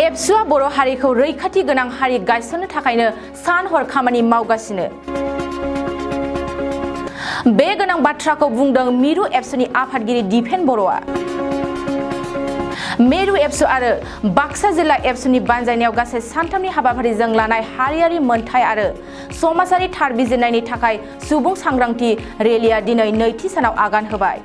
एबसुआ बर' हारिखौ रैखाथि गोनां हारि गायसननो थाखायनो सान हर खामानि मावगासिनो। बे गोनां बाथ्राखौ बुंदों मिरु एबसुनि आफादगिरि दिपेन बर'आ। मिरु एबसु आरो बाक्सा जिल्ला एबसुनि बानजायनायाव गासै सानथामनि हाबाफारिजों लानाय हारियारि मोनथाय आरो समाजारि थार बिजिरनायनि थाखाय सुबुं सांग्रांथि रेलिया दिनै नैथि सानाव आगान होबाय।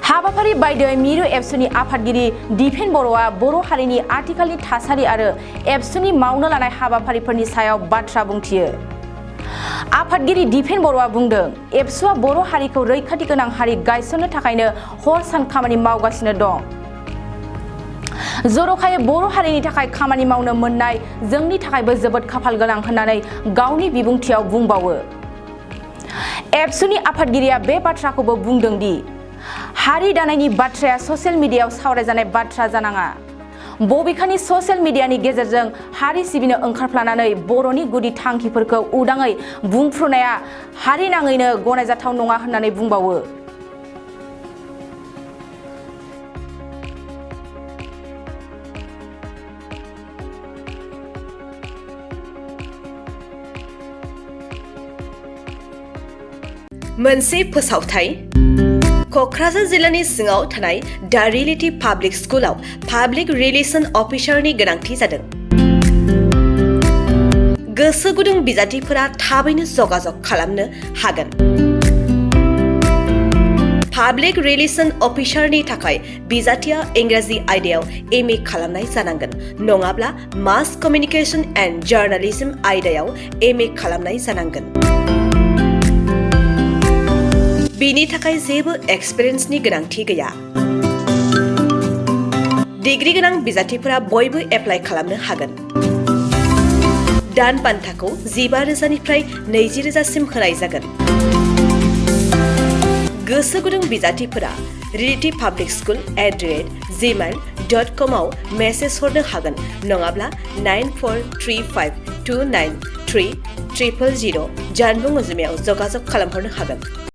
हाबाफारि बायदियै मिरु एबसुनि आफादगिरि दिपेन बर'आ बर' हारिनि आथिखालनि थासारि आरो एबसुनि मावनो लानाय हाबाफारिफोरनि सायाव बाथ्रा बुंथियो। आफादगिरि दिपेन बर'आ बुंदों, एबसुआ बर' हारिखौ रैखाथि गोनां हारि गायसननो थाखायनो हर सान खामानि मावगासिनो दं। जर'खायै बर' हारिनि थाखाय खामानि मावनो मोननाय जोंनि थाखायबो जोबोद खाफाल गोनां होननानै गावनि बिबुंथियाव बुंबावो। एबसुनि आफादगिरिया बे बाथ्राखौबो बुंदों दि हारि दानायनि बाथ्राया ससियेल मिडियायाव सावरायजानाय बाथ्रा जानाङा। बबेखानि ससियेल मिडियानि गेजेरजों हारि सिबिनो ओंखारफ्लानानै बर'नि गुदि थांखिफोरखौ उदाङै बुंफ्रुनाया हारि नाङैनो गनायजाथाव नङा होननानै बुंबावो। मोनसे फोसावथाय क'क्राझार जिल्लानि सिङाव थानाय दा रियेलिटी पाब्लिक स्कुलाव पाब्लिक रिलेशन अफिसारनि गोनांथि जादों। गोसो गुदुं बिजाथिफोरा थाबैनो जगाजग खालामनो हागोन। पाब्लिक रिलेशन अफिसारनि थाखाय बिजाथिया इंराजि आयदायाव एमए खालामनाय जानांगोन, नङाब्ला मास कमिउनिकेशन एन्ड जार्नालिज्म आयदायाव एमए खालामनाय जानांगोन। बिनि थाखाय जेबो एक्सपिरियेन्सनि गोनांथि गैया। डिग्री गोनां बिजाथिफोरा बयबो एप्लाइ खालामनो हागोन। दान बान्थाखौ 15,000निफ्राय 20,000सिम होनाय जागोन। गोसो गुदुं बिजाथिफोरा realitypublicschool@gmail.com आव मेसेज हरनो हागोन, नङाब्ला 9435293000 जानबुं अनजिमायाव जगाजग खालामहरनो हागोन।